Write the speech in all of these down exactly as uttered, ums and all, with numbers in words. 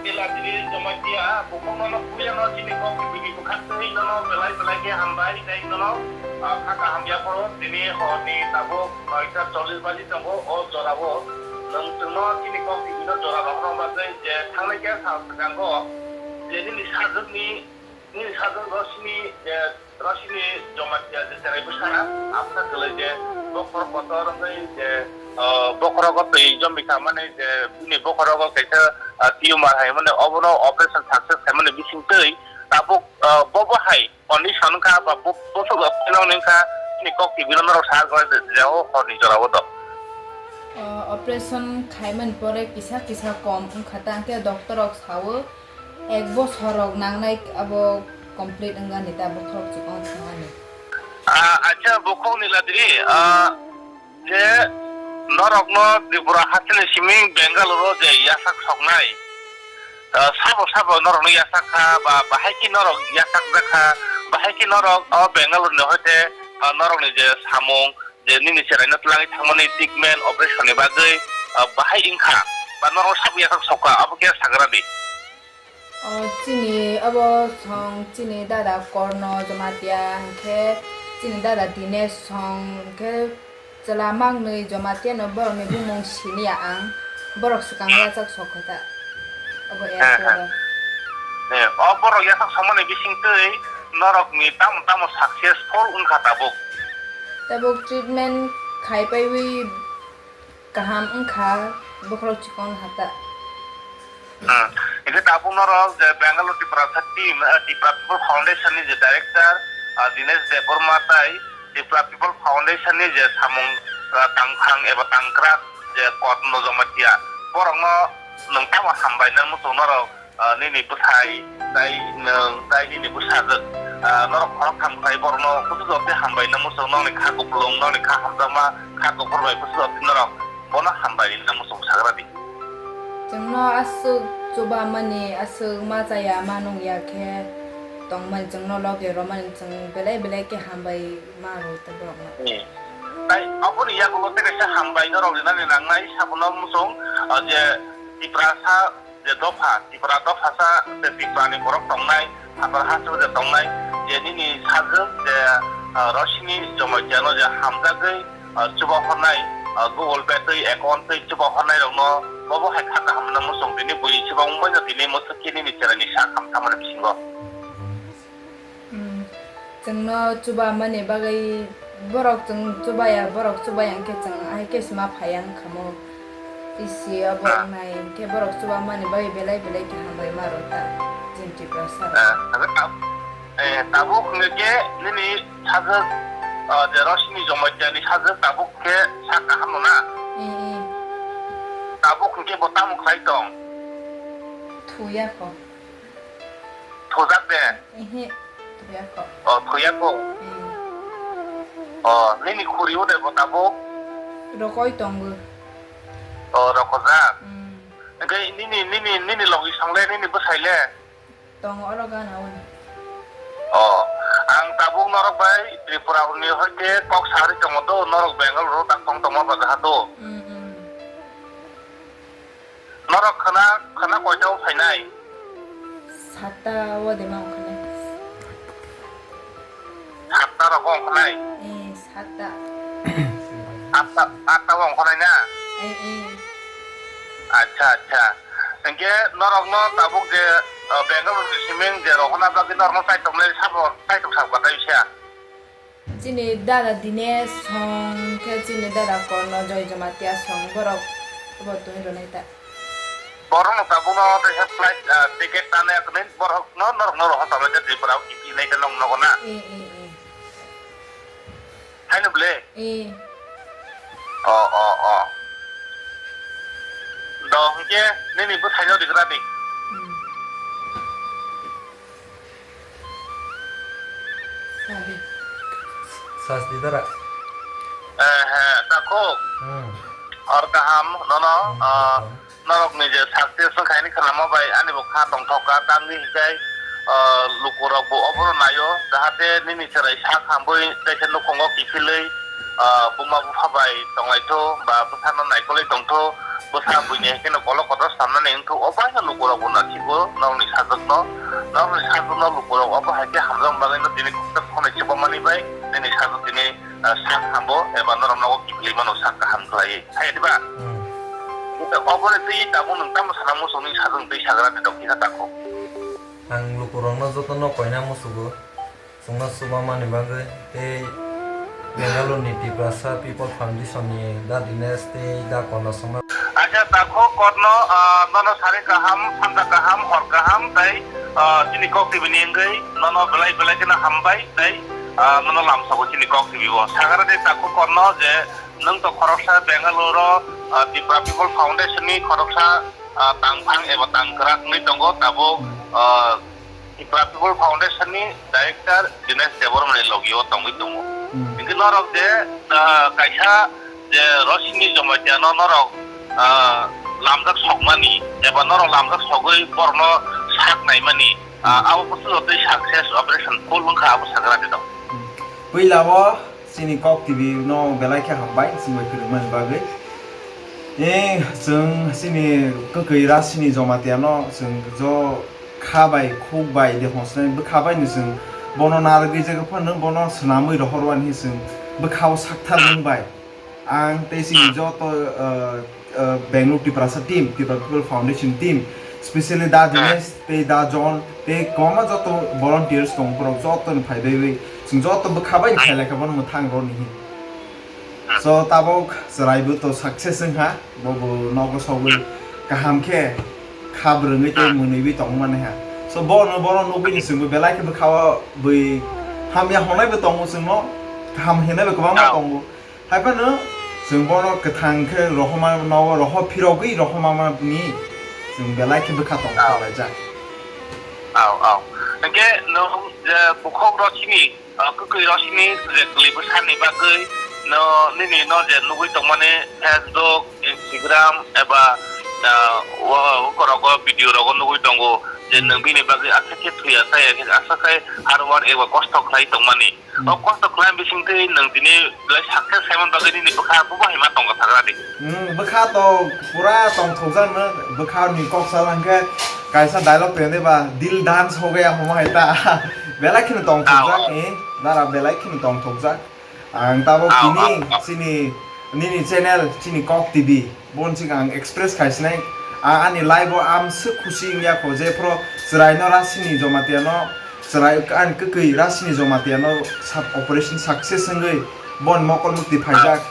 Nilagiri Jamatia, bukhuk nono puya no chini kok bini bwkhak twi nono belai belai khe hambai tei nono, ah, kha kaham yapharo tini horni tabuk noita chollish baji tongo o jorao. Nwng chwngno chini kok bini no jora rohorna bagwi je thangnai khe sal swkango je nini sajwkni, nini sajwk rosini je Rosini Jamatia je cherai bwsa, absa kwlwi je bokhorok kotor wngwi je, ah, bokhorogo twi jombi kha mani je bini bokhorogo kaisa, ah, tumor hai mani obono operation success khai mani bising twi tabuk, ah, bobo hai condition wngkha ba bo-, bosok rok pheno wngkha bini kok twi bino norok sa rwkha je, je o horni jorao do. O operation khaimani pore kisa kisa kom wngkha ta, hwnkhe doctor rok sao, ek bosor rok nangnai abo complete wngani ta bokhorok chikon thangani. Ah, acha, bukhuk ni ladiri, ah, je norokno Tripura hasteni simi Bengaluru je yasak soknai, ah, sabo sabo norokno yasak kha ba bahai ki norok yasak jakha, bahai ki norok o Bengaluru ni hoite, ah, norokni je samung, je nini cheraino twlangwi thangmani treatment, operation ni bagwi, ah, bahai wngkha ba norok sabo yasak sokha, abo khe sagra di. O chini abo song chini dada Korno Jamatia, hwnkhe chini dada Dinesh song, hwnkhe chwla mangnwi Jamatia no borokni bumung siniya ang, borok swkang yachak sokha ta abo airport o. Eh, o borok yasak sokmani bisingtwi norokni tamo tamo successful wngkha tabuk? Tabuk treatment khai paiwi kaham wngkha, bokhorok chikon hata. Hmm. Hingke tabuk norok je Bangalore Tiprasa team, eh, Tipra People Foundation ni je director, ah, Dinesh Debbarma tai Tipra People Foundation ni je samung, ah, tangphang eba tangkrak je Korno Jamatia, borokno nwng tamo hambai nang muchung norok, ah, nini bwsai, tai nwng, tai nini bwsajwk, ah, norok khoroktham khlai borokno kuchuk jotoni hambai nang muchung nokni kha kupulung, nokni kha hamjakma, kha kuphur bai kuchuk jotoni norok bono hambai nang muchung sagra di. Chwngno aswk chubamani, aswk ma chaya ma nungya khe tongmani, chwngno loge romani chwng belai belai khe hambai ma rwui tei borokno. Hmm. Tai aboni yagulo tei kaisa hambai norok rinani nangnai sabono muchung, ah, je Tiprasa je dopha, Tipra dophasa je Tiprani borok tongnai, Haphar hasteo je tongnai, je nini sajwk je, ah, Rosini Jamatia no je hamjagwi, ah, chuba hornai, ah, Google Pay twi account twi chuba hornai rokno bobo hai kha kaham no muchung tini bui chuba wngbai no tini mwswk khe nini cherai ni sak ham tangmani bisingo. Hmm. Chwngno chubamani bagwi borok chwng chubaya, borok chubaya hwnkhe chwng ahai khe sima phaiya wngkha mo. Tisi obo Ah. wngnai hwnkhe borok chubamani bagwi belai belai khe hambai ma rw ta chini Tiprasa rok. Ah, tabuk, eh, tabuk hwnkhe nini sajwk, ah, je Rosini Jamatia ni sajwk tabuk khe sak kaham no na? Eh, eh. Tabuk hwnkhe bo tamo khlai tong? Thuya kho. Thujak de? Ehe, thuya kho. O, thuya kho. Hmm. O, nini khuri o de bo tabuk? Rokoi tongo. O, rokojak. Hmm. Hingke nini, nini, nini logi song le, nini bwsai le? Tongo oro gana o. O, ang tabuk norok bai Tripura ni hoite kok sari tongo do, norok Bengal ro tak tong tongma ba jaha do. Hmm, hmm. Norok khana, khana koita o phainai? Satta o de ma ongkha nai. Satta rok ongkha nai? Eh, satta. Atta, atta o ongkha nai na? Eh, eh. Acha, acha. Hingke norok no tabuk je, eh, Bengal ni siming je rohona bagwi norok no chaitok nai sabo, chaitok sak batai bisa. Chini dada Dinesh song khe chini dada Korno Joy Jamatia song borok bo twi rwnai ta. Borok no tabuk no teisa flight, ah, ticket tanai kwrwi borok no norok no rohor tamo je Tripura o kiphilwi nai khe nong nogo na. Eh, eh, eh. Haino ble? Eh. O, o, o. Do hwnkhe nini bwsai no rigra di. Hmm. Sadi. Sas di dara. Eh, he, takhuk. Hmm. Or kaham, nono, Hmm, ah, kaham. Norokni je success wngkha hini khwnama bai ani bo kha tongthok kha, tamni hinkhe, ah, lukurok bo obono naio, jahate nini cherai sak hambai teisa nukhungo kiphilwi, ah, buma bupha bai tonglaitho ba bwsano naikolwi tongtho, Bwsa buini hai kheno kolok kotor samnani wngthok, o bai no lukurok bo nasikgo nokni sajwkno, nokni sajwkno lukurok obo hai khe hamjakma bagwi no tini khoroksa phone chubamani bai nini sajwk tini, ah, sak hambo eba norok nogo kiphilwi mano sak kaham khlaiwi. Hai diba? Hmm. Oboni twi tabuk nwng tamo sana muchungni sajwk twi sagra de dok kisa takhuk. Ang lukurokno jotono koina musugo. Chwngno chubamani bagwi tei Bengaluru ni Tiprasa People Foundation ni Da Dinesh tei Da Korno chwngno. Acha, takhuk Korno, ah, nono sari kaham, sanja kaham, hor kaham, tei, ah, chini kok tibini wngwi nono belai belai kheno hambai tei, ah, nono lamsogo chini kok tibi o. Sagara tei takhuk Korno je nwng to khoroksa Bengaluru, ah, Tipra People Foundation ni khoroksa, ah, tangphang eba tangkwrak wngwi tongo, tabuk, ah, Tipra People Foundation ni Director Dinesh Debbarma ni logi o tongwi tongo. Hmm. Hingke norok je, ah, kaisa je Rosini Jamatia no norok, ah, lamjak sokmani eba norok lamjak sogwi borokno sak naimani, ah, abo bwswk tei success operation full wngkha abo sagra de dong. Hmm. Puila o Chini Kok T V no belai khe hambai, chwng bai kwrwngmani bagwi. Eh, chwng chini kwkwi Rosini Jamatia no chwng jo kha bai, khuk bai, de hosnai bwkha bai ni chwng bono narwgwi jaga phano bono swnamwi rohorwani chwng bwkhao sakthar nung bai. Ang tei chini joto, uh, uh, Bengaluru Tiprasa team, Tipra People Foundation team, specially Da Dinesh tei Da John tei kwbangma joto volunteers tong, borok joto ni phai bai bai chwng joto bwkha bai ni khailai kha bono mwthang rw ni hin. So tabok chwrai bo to success wng kha, bo bo nogo sogwi kaham khe kha bwrwngwi tei mwnwi wi tong mani ha. So bono bono nugwi ni chwngbo belai khe bwkha o bwi hamya hwnai bo tongo chwngno, kaham hwnai bo kwbangma tongo. Haiphano chwng bono kwthang khe rohorma nogo rohor phirogwi rohorma ni chwng belai khe bwkha tong kha laijak. Au, au. Hingke nwng je bukhuk Rosini, ah, kwkwi Rosini je kwlwi bwsani bagwi no nini no je nugwi tongmani Facebook, Instagram eba, ah, o, o korogo video rogo nugwi tongo je nwng bini bagwi aswk khe thwi asai aswk khe hard work eba kosto khlai tongmani. Hmm. O kosto khlai bising twi nwng tini belai success khaimani bagwi nini bwkha bubahi ma tongo sagra di. Hmm, bwkha to pura tongthokjak no, bwkha ni kok sal hwnkhe kaisa dialogue tong de ba, "Dil dance ho gaya" homo hai ta. Belai kheno tongthokjak ni, dara belai kheno tongthokjak. Ang tabok tini chini, nini channel, chini Kok T V. Boni sika ang express khai sinai, a-, ani life o ang swk khusi wngya kho, je phoro chwrai no Rosini Jamatia no, chwrai ani kwkwi Rosini Jamatia no sub-, operation success wngwi boni mokol mukti phaijak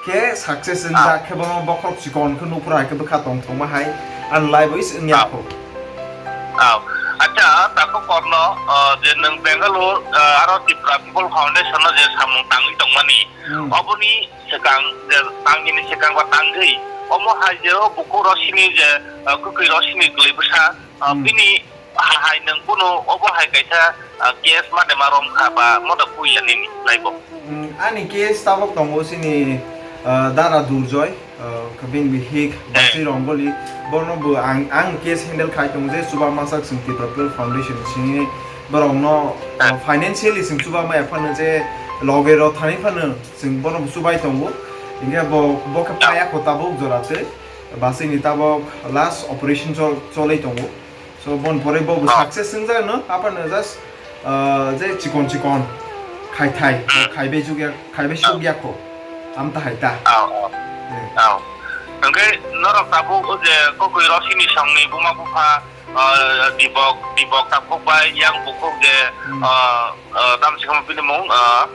khe success wngjak khe bono bokhorok chikon khe nuphuru hai khe bwkha tong thokma hai ani life o is wngya kho. Au. Acha, takhuk Korno, ah, je nwng Bengaluru, ah, aro Tipra People Foundation no je samung tangwi tongmani, hmm, oboni swkang je tangini swkang ba tangwi omo hai je o bukhuk Rosini je, ah, kwkwi Rosini kwlwi bwsa, ah, hmm, bini ha-, hai nwng kunu obo hai kaisa, ah, case made ma rom kha ba moda puila nini laibo. Hmm, ani case tabok tongo chini, ah, Dara Durjoy, ah, bini bihik Basui Rongoli, bono bo ang, ang case handle khai tongo je chuba masa chwng Tipra People Foundation sini borokno, ah, financially chwng chuba maya phano je loge rok thani phano chwng bono bo chubai tongo. Hinkhe bo, bo khe paya kho tabuk jora tei Basui ni tabok last operation chol-, cholai tongo. So, bon pore bo success wngjak no, aphano just, ah, je chikon chikon khai thai, bo khai bai jugya, khai bai sugya kho. Am ta hai ta. Au, au. Eh. Au. Hingke norok tabuk o je kwkwi Rosini songni buma bupha, ah, Dibok, Dibok takhuk bai yang bukhuk je, hmm, ah, ah, tam sikam bini mung, ah,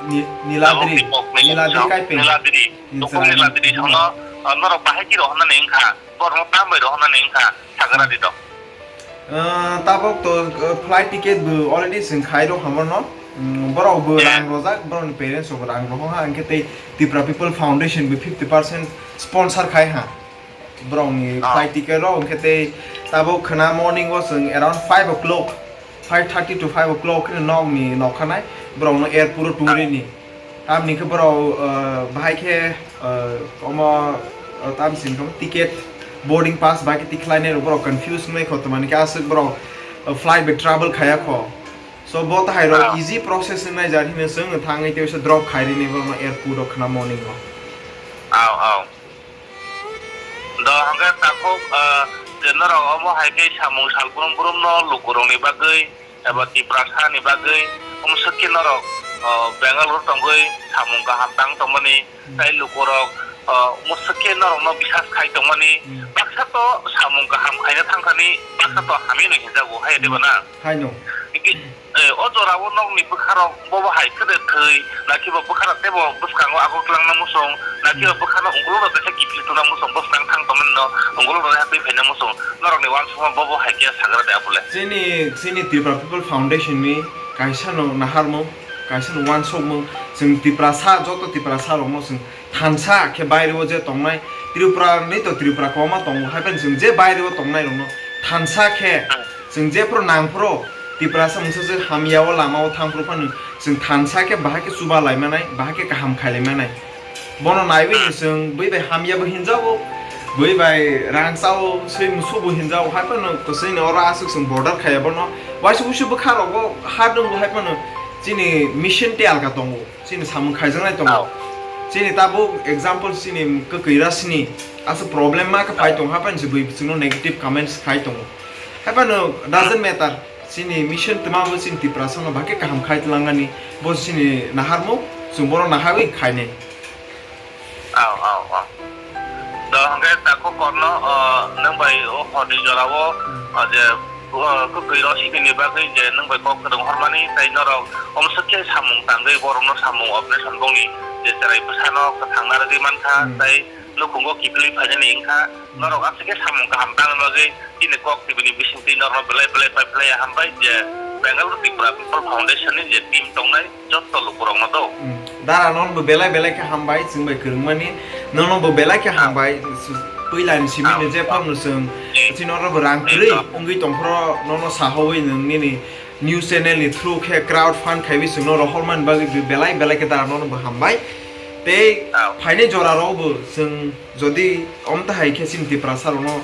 Ni-, Niladri, tabuk Dibok ni Niladri song, Kaipeng. Niladri. Bukhuk Niladri songno, ah, norok bahai kiro hwnani wngkha. Borno tambai rok hwnani wngkha sagra di dok. Ah, tabok to, ah, flight ticket bo already chwng khai rok hamorno. Mm, borok bo rang rojak, borokni parents rok rang rok ha, hwnkhe tei Tipra People Foundation bo fifty percent sponsor khai ha borokni flight ticket rok, hwnkhe tei tabok khwna morning o chwng around five o'clock, five thirty to five o'clock kheno nokni nokha nai borokno airport o tungrini. Tamni khe borok, ah, bahai khe, ah, omo, ah, tamni simi khe ticket, boarding pass bai khe tikhlai nai rok borok confuse wngwi kho, tamani khe aswk borok, ah, flight bai travel khaiya kho. So bo tahai rok easy process wng nai jar hino chwng thangwi tei drop khai rini borokno airport o khwna morning o. Au, au. Norok omo hai khe samung sal brum brum no lukurok ni bagwi eba Tiprasa ni bagwi omo swk khe norok, o, Bangalore tongwi samung kaham tang tongmani, hmm, tei lukurok, o, omo swk khe norok no bisas khai tongmani, hmm, baksa to samung kaham khaina thangkhani baksa to hamya no hinjago hai, hmm, diba na? Haino. Iki, eh, o jorao nokni bwkharok bobo hai khede thwi, nakhiba bwkharok teibo bwskango aguk langna muchung, nakhiba bwkhano ungkulukno teisa kiphil tuna muchung, bwskang thang tongmani no ungkulukno reha twi phaina muchung, norokni uansukma bobo hai khe sagra de abole. Chini, chini Tripura People Foundation ni kaisa no naharmung, kaisa no uansukmung, chwng Tiprasa, joto Tiprasa rokno chwng thansa khe baireo je tongnai, Tripura ni to Tripura kwbangma tongo, hai phano chwng je baireo tongnai rokno thansa khe, hmm, chwng jephru nangphru Tiprasa mungsa se hamyao lamao thangphru phano chwng thansa khe bahai khe chuba laimanai, bahai khe kaham khailaimanai. Bono naiwi, hmm, chwng bui bai hamyabo hinjago, bui bai rang chao, swi musubo hinjago, hai phano kwchwini oro aswk chwng border khaiya bono. Waisa wuisu bwkha rogo ha dwngo, hai phano chini mission tei alka tongo. Chini samung khaijaknai tongo. Au. Chini tabuk example chini kwkwi rasni aswk problem ma khe phai tongo, haphano se bui bichwngno negative comments khai tongo. Haphano doesn't matter. Chini mission twma bo chini Tiprasa no bahai khe kaham khai twlangani. Bo chini naharmung, chwng bono naharwi khainai. Au, au, au. Do hwnkhe takhuk korno, o, nwng bai o horni jorao, hmm, o, je, o, kwkwi rw sibini bagwi je nwng bai kok kwrwng hormani tei norok omswk khe samung tangwi borokno samung operation bongni je cherai bwsano kwthang narwgwi mankha, hmm, tei nukhungo kiphilwi phainani wngkha, hmm, norok aswk khe samung kaham tangna bagwi chini kok tibini bisingtwi norokno belai belai pai phlai ya hambai je Bangalore Tripura People Foundation ni je team tongnai, jotto lukurokno do. Hmm. Dara, nono bo belai belai khe hambai, chwng bai kwrwngmani. Nono bo belai khe hambai. Puila ni simi ni je phang no chwng, chini oro bo rang kwrwi wngwi tongphro, nono sahowi nwng nini news channel ni through khe crowd fund khaiwi chwngno rohormani bagwi belai belai khe dara nono bo hambai. Tei phainai jora rok bo chwng jodi omtahai khe chini Tiprasa rokno